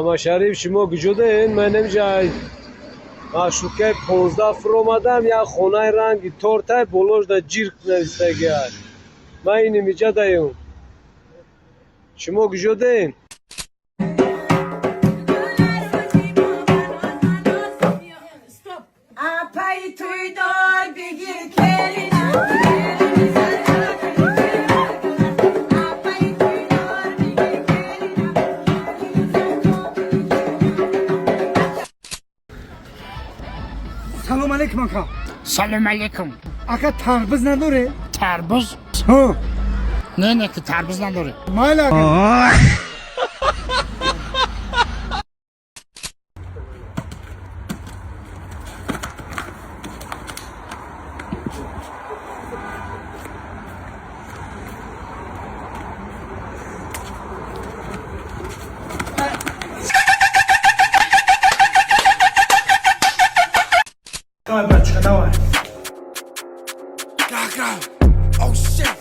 Муҳаммадшариф, шумо куҷодаед? Ман инҷа маршруткаи 15 фуромадам, як хонаи ранги тортай, болошда ҷирк навистагиай. Ман иним иҷадаем. Шумо куҷодаед? Апай туйдор бигир келина. Апай туйдор бигир келина. Салом алейкум, ака. Салом алейкум. Ака, тарбуз надоре? Тарбуз? Ҳо. Не, ки тарбуз надорем. Майли, ака. Давай, братчика, давай. Oh shit.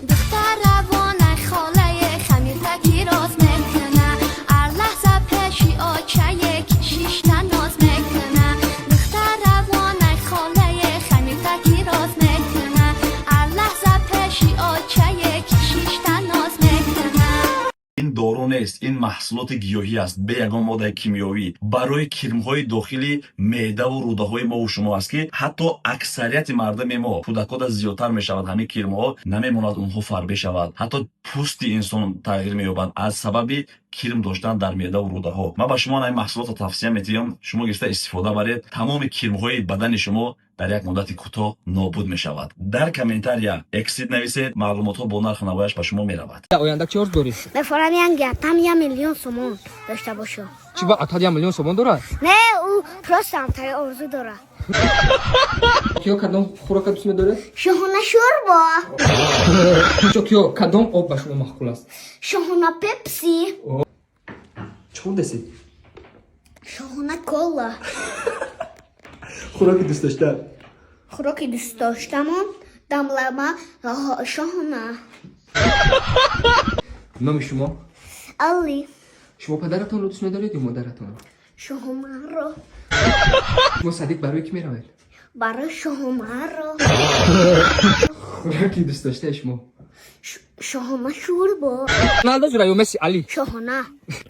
Духтар равона холае хамиртаки роз мекуна, ҳар лаҳза пеши очае кишишта ноз мекуна. Духтар равона холае хамиртаки роз мекуна, ҳар лаҳза пеши очае кишишта ноз мекуна. Ин дору нест, ин маҳсулоти гиёҳӣ аст, бе ягон моддаи кимиёвӣ, барои кирмҳои дохили меъдаву рӯдаҳои мову шумо аст, ки ҳатто аксарияти мардуми мо, кӯдакода зиёдтар мешавад. Ҳамин кирмҳо намемонад онҳо фарбе шавад, ҳатто пӯсти инсон тағйир меёбад аз сабаби кирм доштан дар меъдаву рӯдаҳо. Ман ба шумо ин маҳсулотро тавсия метиҳам, шумо гирифта истифода баред. Тамоми кирмҳои бадани шумо дар як муддати кӯтоҳ нобуд мешавад. Дар комментария «Эксид» нависед, маълумотҳо бо нарху навояш ба шумо меравад. Оянда чӣ орзу дорӣ? Мефорам янги атам 1 миллион сомон дошта бошам. Чӣ ба атад 1 миллион сомон дорад? Не, ӯ просто ҳамтари орзу дорад. Киё кадом хӯрока дӯст медоред? Шоҳона шӯрбо. Чо, киё, кадом об ба шумо маъқул аст? Шоҳона пепси. Чӣ хӯрдесед? Шоҳона кола. Хӯроки дӯст дошта? Хӯроки дӯстдоштамон дамлама шоҳона. Номи шумо? Али. Шумо падаратонро дӯст медоред ё модаратонро? Шоҳомаро. Шумо садик барои кӣ меравед? Барои шоҳомаро. Хӯроки дӯстдоштаи шумо? Шоҳона шӯрбо. Роналдо ҷура ё Месси, Али? Шоҳона.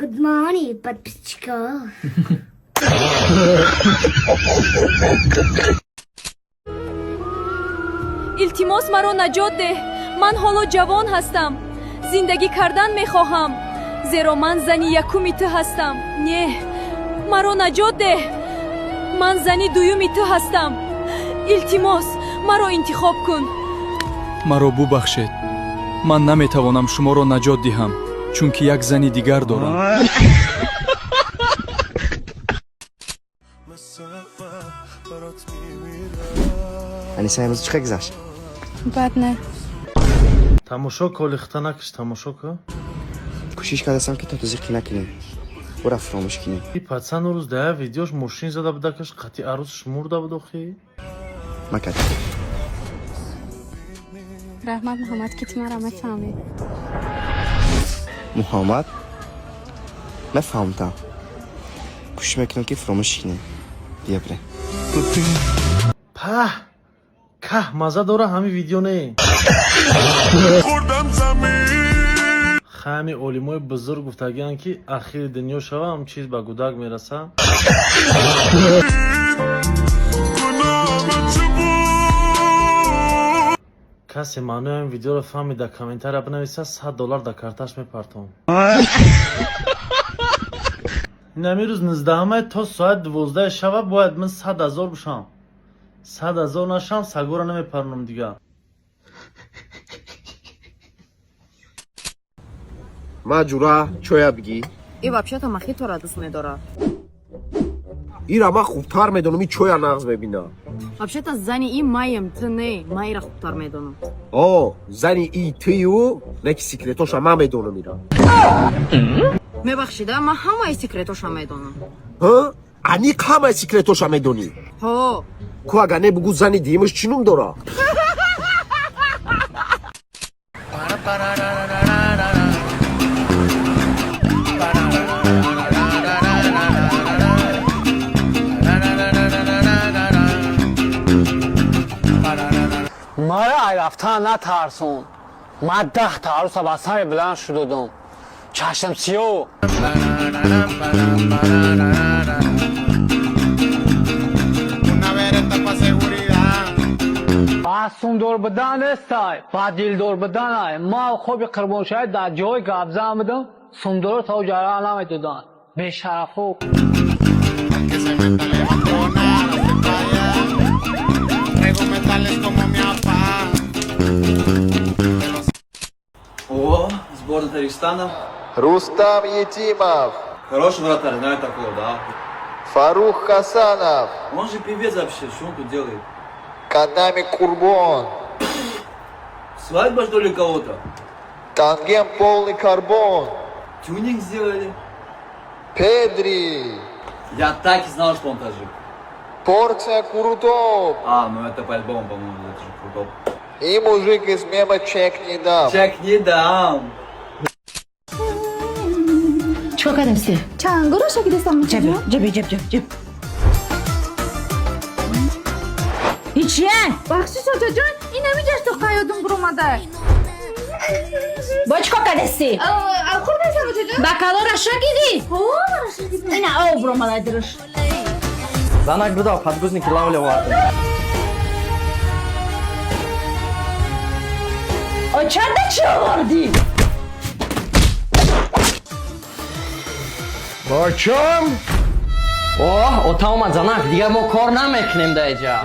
Good morning, подписчика. Илтимос, маро наҷот деҳ. Ман ҳоло ҷавон ҳастам, зиндагӣ кардан мехоҳам, зеро ман зани якуми ту ҳастам. Не, маро наҷот деҳ, ман зани дуюми ту ҳастам. Илтимос, маро интихоб кун. Маро бубахшед, ман наметавонам шуморо наҷот диҳам, чунки як зани дигар дорам. Аниса, имрӯз чӣ хел гузашт? Бад не. Тамошо колихта накиш, тамошо ку. Кӯшиш кардастам, ки то ту зиққӣ накунӣ, ӯра фуромӯш кунӣ. И пацан рӯз дая видеош мошин зада будакаш, қатъи арӯсш мурда буд охи. Макад. Раҳмат, Муҳаммад, ки ту маро мефаҳмӣ. Муҳаммад, мефаҳмтам. Кӯшиш мекунам, ки фуромӯш кунӣ. Бия, бире. Паҳ, каҳ маза дора ҳамин видео, не? Хами олимои бузург гуфтагианд, ки ахири дунё шава, ҳам чиз ба гудак мераса. Касе маънои ҳамин видеоро фаҳмид, дар комментария бинависа, 100 доллар дар карташ мепартом. Инами рӯз 19-ҳамай то соати 12 шава бояд ман 100 000 бошам. 100 000 нашам, сагора намепарнам дига. Ма, ҷура, чоя бигӣ. И вообще-то мохитора дӯст медорад. Ира ман хубтар медонам, и чоя нағз мебинам. Вообще-то зани и маем, ту не, ма ира хубтар медонам. О, зани и тую не, ки секретоша ман медонам ира. Мебахшида, ман ҳамаи секретоша медонам. Ҳа, аниқ ҳамаи секретоша медонӣ? Ҳо. Ку, агар не, бугӯ, зани дуюмаш чӣ ном дора? Мара ай рафтан натарсон. Ман 10-та арӯса ба сари биланд шудодам. Чашм сиёҳ. Ба сумдор будан нестай, ба дилдор буданай. Ман хоби қурбоншавӣ дар ҷои гапзан будам, сумдоро то ҷара намедоданд. Бешарафо. О, сборная Таджикистана. Рустам Етимов. Хороший вратарь, знаю такого, да. Фарух Хасанов. Он же певец вообще, что он тут делает? Канами Курбон. Свадьба, что ли, кого-то? Тангем полный карбон. Тюнинг сделали? Педри. Я так и знал, что он таджик. Порция Курутоп. А, ну это по-любому, по-моему, это же Курутоп. И мужик из мема чек не дам. Чек не дам. Чикор кардем? Чангуро шагидестам. Ҷаб, ҷаб, ҷаб, ҷаб, ҷаб. Ҳичия? Бахшиш, очаҷон, ин ҳамиҷаш то қаёдум буромада. Бо чикор кардеси? Хурдестам, очаҷон. Бакалора шагидӣ? Ҳо, мара шагидам. Ина об буромада дурш. Занак буда, подгузники лавле овард. Очада чӣ овардӣ? Бачам! Оҳ, ота омад занак, дигар мо кор намекунем дар иҷа.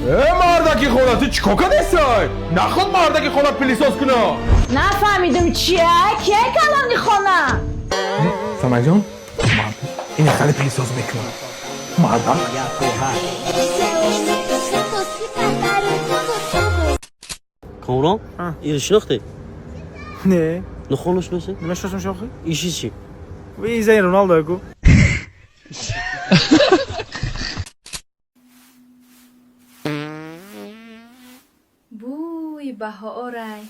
Э, мардаки хона, ту чӣ кор кардесай? Наход мардаки хона пылесос куна. Нафаҳмидум чия? Кия калони хона? Самакҷон, ман ин хали пылесос мекунам. Мардак. Комрон, иро шинохтӣ? Не. Нухоно шиносӣ? Намешиносам шохи. Иши чӣ? И зани Роналдо ку. Бӯи баҳорай,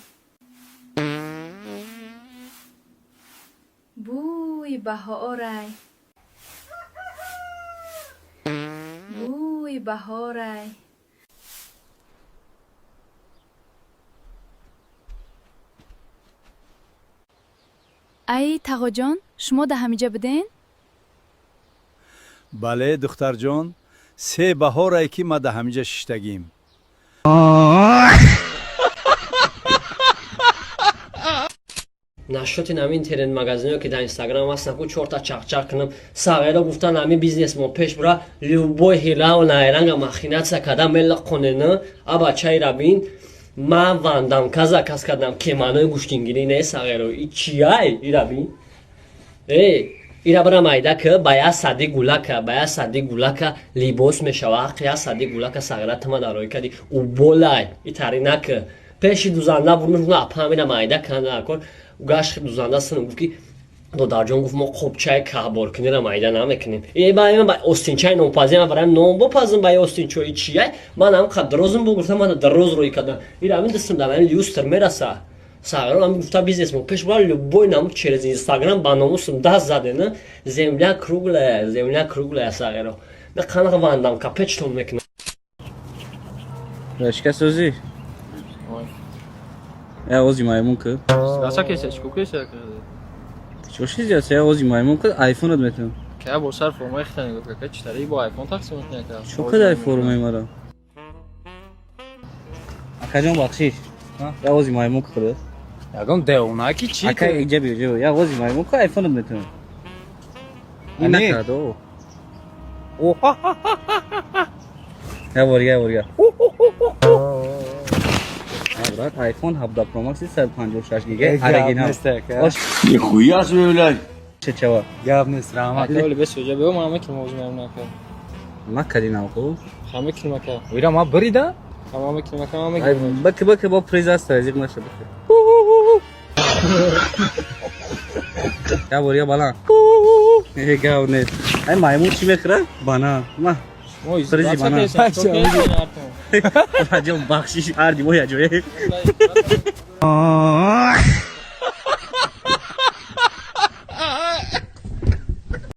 бӯи баҳорай, бӯи баҳорай. Ай, тағоҷон, шумо дар ҳамиҷа буден? Бале, духтарҷон, се баҳорае ки ма дар ҳамиҷа шиштагим. Нашоти нами интернет-магазино ки дар Инстаграм ҳастан ку, чорта чақчақ кунам. Сағеро гуфтан, ами бизнесмо пеш бура, любой ҳилаву найранга махинация карда мелақонена. Абачаира бин, ман вандамка заказ кардам, кеманои гӯштингирӣ не, сағеро, и чияй? Ира бин, э, ира бира майда ки ба я сади гулака, ба я сади гулака либос мешава. Ҳаққи я сади гулака, сағира, тима дароӣ кади уболай итари наки пеши дузанда бурмиш. Апам, ира майда кана кор гашт дузанда син гуфт ки додарҷон гуфт, мо қобчаи каҳборкунира майда намекунем. Э, ба остинчаи нонпазӣ, ман барои нон бопазм ба остинчои чияй? Ман ҳам қад дарозм бо гуфтам, ман дароз рӯй кардам. Ира ҳамин дастам дар ҳамин люстр мераса. Сағирон ҳам гуфта, бизнес мо пеш бура, любой намуд через Инстаграм ба номусум даст задена. Земля круглая, земля круглая, сағиро. Ме қанақа вандам капечтон мекунам. Рашка созӣ? Я ози маймун ки. Гаса кеса, чико кеса? Чо шизи я ози маймун ки, айфонат метавон. Ка бо сар формаи хита нигоҳ кака, читари бо айфон тақсим мекунӣ ка. Чо кадай формаи мара? Акаҷон, бахшиш. Я ози маймун ки худат. Ягон девонаки чи? Ака, иҷа биё, иҷа биё. Я ози маймун ки, айфонат метавон. Ин накард, о. Я бор, я бор, я. Брат, iPhone 17 Pro Max 156 гига оригинал. Нихуя себе, блядь. Чечава. Гап нест, раҳмат. Ака, вале бес оҷа биё, ман мекунам ози маймун ака. Накади нав хуб. Ха, мекунам ака. Ира ма бирида? Ха, ман мекунам ака, ман мекунам. Баки, баки, бо приз аст, зиқ наша, баки. Я бор, я балан. Э, гап нест. Ай, маймун чӣ мехӯрад? Банан. Ма. Призи банан. Раҷон, бахшиш, ҳарди мо яҷое.